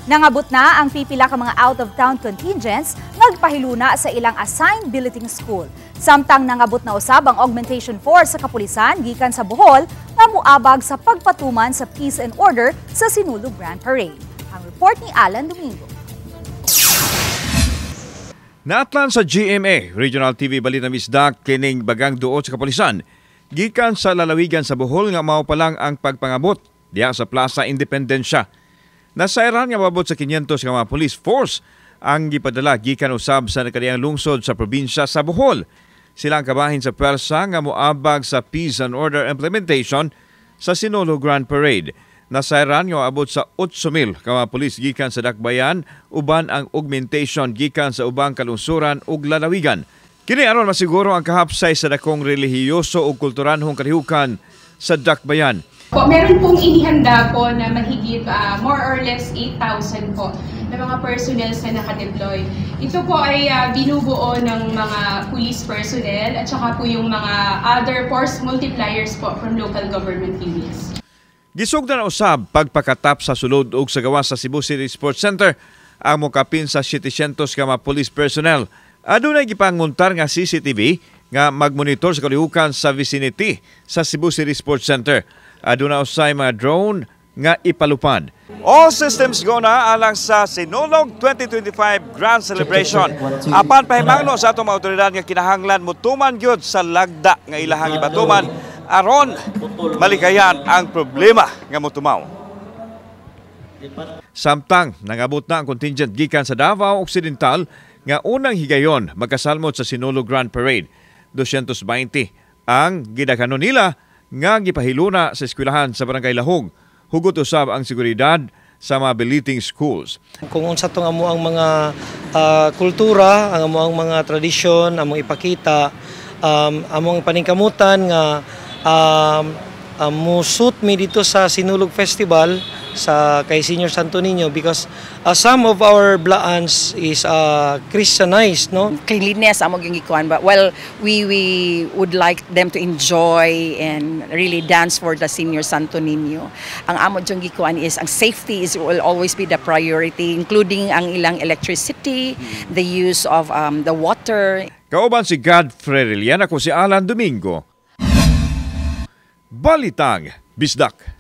Nangabot na ang pipila ka mga out-of-town contingents nagpahiluna sa ilang assigned billeting school. Samtang nangabot na usab ang augmentation force sa kapulisan gikan sa Bohol nga muabag sa pagpatuman sa peace and order sa Sinulog Grand Parade. Ang report ni Alan Domingo. Naatlan sa GMA Regional TV Balita Bisdak kining bagang duot sa kapulisan gikan sa lalawigan sa Bohol nga mao pa lang ang pagpangabot diha sa Plaza Independencia. Nasayran nga moabot sa 500 nga mga police force ang gipadala gikan usab sa nakadiang lungsod sa probinsya sa Bohol. Sila ang kabahin sa pwersa nga moabag sa peace and order implementation sa Sinulog Grand Parade. Nasayran nga moabot sa 8,000 ka mga pulis gikan sa Dakbayan uban ang augmentation gikan sa ubang kalungsuran ug lalawigan. Kini aron masiguro ang kahapsay sa dakong relihiyoso ug kulturanhong kalihukan sa Dakbayan. Po, meron pong inihanda po na mahigit more or less 8,000 po na mga personnel na nakadeploy. Ito po ay binubuo ng mga police personnel at saka po yung mga other force multipliers po from local government units. Gisugdan na usab pagpakatap sa sulod ug sa gawas sa Cebu City Sports Center ang mokapin sa 700 ka mga police personnel. Adunay gipanguntar nga CCTV nga magmonitor sa kalihukan sa vicinity sa Cebu City Sports Center. Aduna usay mga drone nga ipalupad. All systems go na alang sa Sinulog 2025 Grand Celebration. Apan pahimangno sa atong mga otoridad nga kinahanglan mutuman gyud sa lagda nga ilahang ibatuman aron malikayan ang problema nga motumaw. Samtang nangabot na ang contingent gikan sa Davao Occidental nga unang higayon magkasalmot sa Sinulog Grand Parade. 220 ang gidaghanon nila nga gipahiluna sa eskwelahan sa Barangay Lahug. Hugot usab ang seguridad sa mga billeting schools. Kung unsa tong amo ang mga kultura, ang amo ang mga tradisyon, among ipakita, among paningkamutan nga musut mi dito sa Sinulog Festival sa kay Senior Santo Niño because some of our blaans is Christianized, no? Cleanliness amo gyung gikuan, but well, we would like them to enjoy and really dance for the Senior Santo Niño. Ang amo gyung gikuan is ang safety is will always be the priority, including ang ilang electricity, the use of the water. Kauban si Godfrey Rilian, ako si Alan Domingo. Balitang Bisdak.